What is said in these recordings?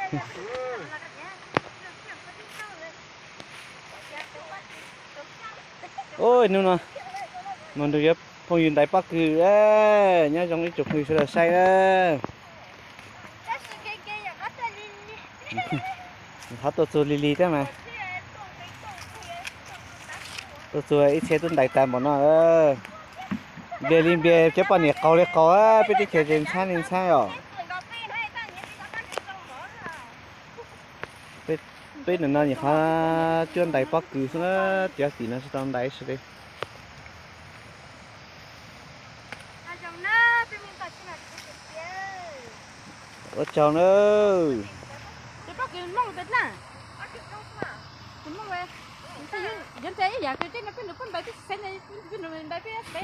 Ua hnub no mus nrug yuav phooj ywg ntais pob kws, nyob zoo ib tsoom phooj ywg sawv daws saib na. Qhov tuaj txug lig lig thiab mas. Tuaj txug ib txhia tub ntais tag npaum no. Npias li npias, cov poj niam qaug li qaug, peb teb chaws ces ntxhab li ntxhab os. Peb ntawm no nyuam qhuav cuab ntais pob kws xwb, cov tim no tsis tau ntais sawv daws. Ua tsaug nawb.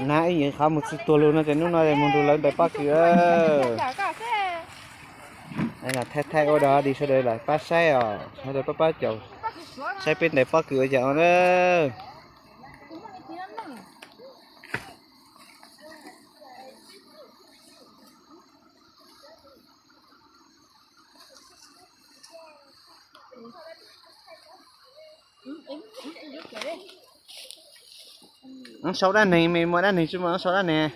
Nab ib yim qhov mus tsis tuag lug no ces hnub no mus nrug lawv ntais pob kws. Thaij thaij ua dog dig sawv daws lam pab saib os, sawv daws pab pab caum saib peb ntais pob kws ua cas os na. Sau dab neeg, me muaj dab neeg tsis muaj sau dab neeg.